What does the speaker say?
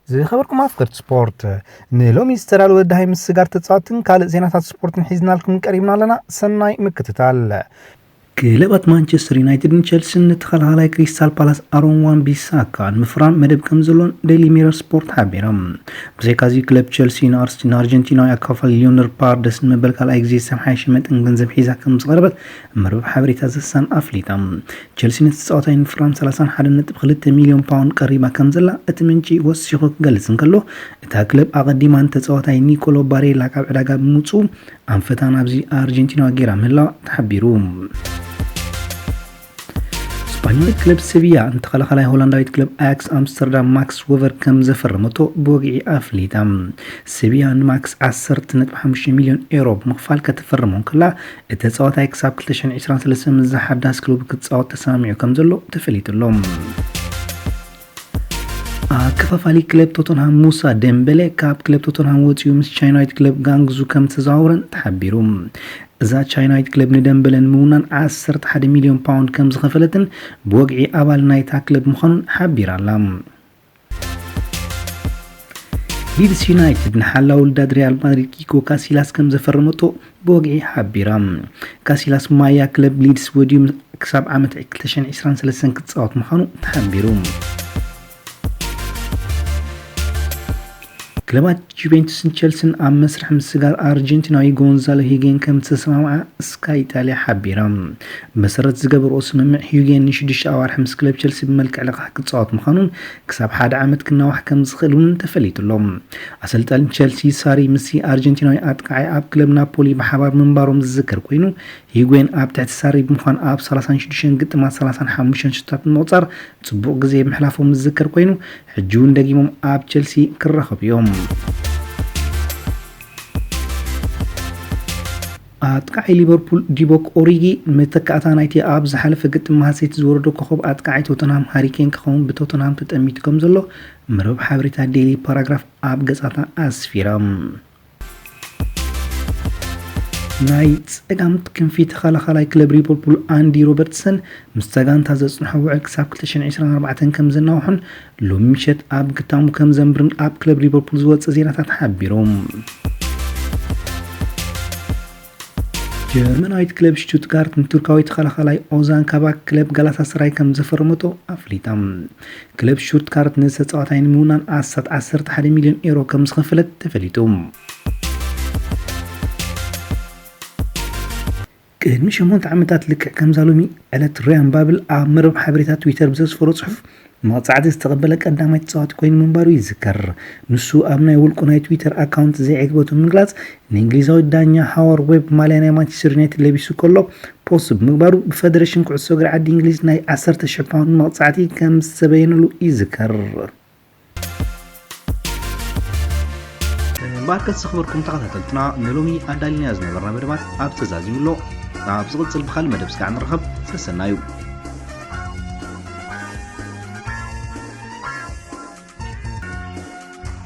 ዝኸበርኩም ኣፍቀርቲ ስፖርት፣ ንሎሚ ዝተዳለወ ደሃይ ምስጋር ተጻወትን ካልእ ዜናታት ስፖርትን ሒዝናልኩም ቀሪብና ኣለና። ሰናይ ምክትታል። ክለባት ማንቸስተር ዩናይትድን ቸልሲን ንተኸላኻላይ ክሪስታል ፓላስ ኣሮን ዋን ቢሳካ ንምፍራም መደብ ከም ዘሎን ዴይሊ ሚረር ስፖርት ሓቢሮም። ብዘይካዚ ክለብ ቸልሲ ንኣርስ-፣ ንኣርጀንቲናዊ ኣካፋሊ ሊዮነር ፓርደስ ንመበል ካልኣይ ግዜ ዝተመሓየሸ መጠን ገንዘብ ሒዛ ከም ዝቐረበት መርበብ ሓበሬታ ዘሳን ኣፍሊጣ። ቸልሲ ነቲ ተጻዋታይ ንምፍራም ሰላሳን ሓደን ነጥቢ ክልተ ሚልዮን ፓውንድ ቀሪባ ከም ዘላ እቲ ምንጪ ወሲኹ ክገልጽ እንከሎ፣ እታ ክለብ ኣቐዲማ ንተጻዋታይ ኒኮሎ ባሬላ ካብ ዕዳጋ ብምውጽኡ ኣንፈታ ናብዚ ኣርጀንቲናዊ ጌራ ምህላዋ ተሓቢሩ። ስፓኛዊት ክለብ ሰቪያ ንተኸላኻላይ ሆላንዳዊት ክለብ ኣያክስ ኣምስተርዳም ማክስ ወቨር ከም ዘፈረመቶ ብወግዒ ኣፍሊጣ። ሰቪያ ንማክስ ዓሰርተ ነጥቢ ሓሙሽተ ሚልዮን ኤሮ ብምኽፋል ከተፈርሞ እንከላ፣ እቲ ተጻዋታይ ክሳብ ክልተ ሽሕን ዕስራን ሰለስተን ምስ ሓዳስ ክለቡ ክጻወት ተሰማሚዑ ከም ዘሎ ተፈሊጡ ኣሎ። ኣከፋፋሊ ክለብ ቶተንሃም ሙሳ ደምበለ ካብ ክለብ ቶተንሃም ወጺኡ ምስ ቻይናዊት ክለብ ጋንግዙ ከም ዝተዘዋወረን ተሓቢሩ። እዛ ቻይናዊት ክለብ ንደምበለ ንምውናን ዓሰርተ ሓደ ሚልዮን ፓውንድ ከም ዝኸፈለትን ብወግዒ ኣባል ናይታ ክለብ ምዃኑን ሓቢራ ኣላ። ሊድስ ዩናይትድ ንሓላው ውልዳድ ሪያል ማድሪድ ኪኮ ካሲላስ ከም ዘፈረመቶ ብወግዒ ሓቢራ። ካሲላስ ማያ ክለብ ሊድስ ወዲኡ ክሳብ ዓመት ክልተ ሽሕን ዕስራን ሰለስተን ክጻወት ምዃኑ ተሓቢሩ። ክለባት ጁቬንቱስን ቸልስን ኣብ መስርሕ ምስጋር ኣርጀንቲናዊ ጎንዛሎ ሂጌን ከም ዝተሰማምዓ ስካይ ኢጣልያ ሓቢራ። መሰረት ዝገበርኦ ስምምዕ ሂጌን ንሽዱሽተ ኣዋርሕ ምስ ክለብ ቸልሲ ብመልክዕ ልቓሕ ክጻወት ምዃኑን ክሳብ ሓደ ዓመት ክናዋሕ ከም ዝኽእል እውን ተፈሊጡ ኣሎ። ኣሰልጣኒ ቸልሲ ሳሪ ምስቲ ኣርጀንቲናዊ ኣጥቃዓይ ኣብ ክለብ ናፖሊ ብሓባር ምንባሮም ዝዝከር ኮይኑ፣ ሂጉዌን ኣብ ትሕቲ ሳሪ ብምዃን ኣብ ሰላሳን ሽዱሽተን ግጥማት ሰላሳን ሓሙሽተን ሽቶታት ብምቑጻር ጽቡቕ ግዜ ምሕላፎም ዝዝከር ኮይኑ፣ ሕጂ እውን ደጊሞም ኣብ ቸልሲ ክራኸቡ እዮም። ኣጥቃዓይ ሊቨርፑል ዲቮክ ኦሪጊ መተካእታ ናይቲ ኣብ ዝሓለፈ ግጥም ማንሲቲ ዝወረዶ ኮኸብ ኣጥቃዓይ ቶተንሃም ሃሪ ኬን ክኸውን ብቶተንሃም ተጠሚቱ ከም ዘሎ መርበብ ሓበሬታ ዴይሊ ፓራግራፍ ኣብ ገጻታ ኣስፊራ። ናይ ጸጋም ክንፊ ተኸላኻላይ ክለብ ሊቨርፑል ኣንዲ ሮበርትሰን ምስታ ጋንታ ዘጽንሖ ውዕል ክሳብ ክልተ ሽሕን ዕስራን ኣርባዕተን ከም ዘናውሖን ሎሚ ምሸት ኣብ ግታሙ ከም ዘንብርን ኣብ ክለብ ሊቨርፑል ዝወጸ ዜናታት ሓቢሮም። ጀርመናዊት ክለብ ሽቱትጋርት ንቱርካዊ ተኸላኻላይ ኦዛን ካባክ ክለብ ጋላታሰራይ ከም ዘፈረመቶ ኣፍሊጣ። ክለብ ሽቱትጋርት ንተጻዋታይ ንምውናን ኣስታት ዓሰርተ ሓደ ሚልዮን ኤሮ ከም ዝኸፈለት ተፈሊጡ። ቅድሚ ሸሞንተ ዓመታት ልክዕ ከምዛ ሎሚ ዕለት ሪያን ባብል ኣብ መርበብ ሓበሬታ ትዊተር ብዘስፈሮ ጽሑፍ መቕጻዕቲ ዝተቐበለ ቀዳማይ ተጻዋቲ ኮይኑ ምንባሩ ይዝከር። ንሱ ኣብ ናይ ውልቁ ናይ ትዊተር ኣካውንት ዘይዕግበቱ ምግላጽ ንእንግሊዛዊ ዳኛ ሃዋር ዌብ ማልያ ናይ ማንቸስተር ዩናይትድ ለቢሱ ከሎ ፖስት ብምግባሩ ብፈደሬሽን ኩዕሶ እግሪ ዓዲ እንግሊዝ ናይ ዓሰርተ ሽሕ ፓውንድ መቕጻዕቲ ከም ዝተበየነሉ ይዝከር። እምበኣርከስ ዝኽበርኩም ተኸታተልትና ንሎሚ ኣዳሊናዮ ዝነበርና መደባት ኣብ ተዛዚሙ ኣሎ። ኣብ ዝቕጽል ብኻልእ መደብ ስጋዕ ንራኸብ። ሰሰናዩ።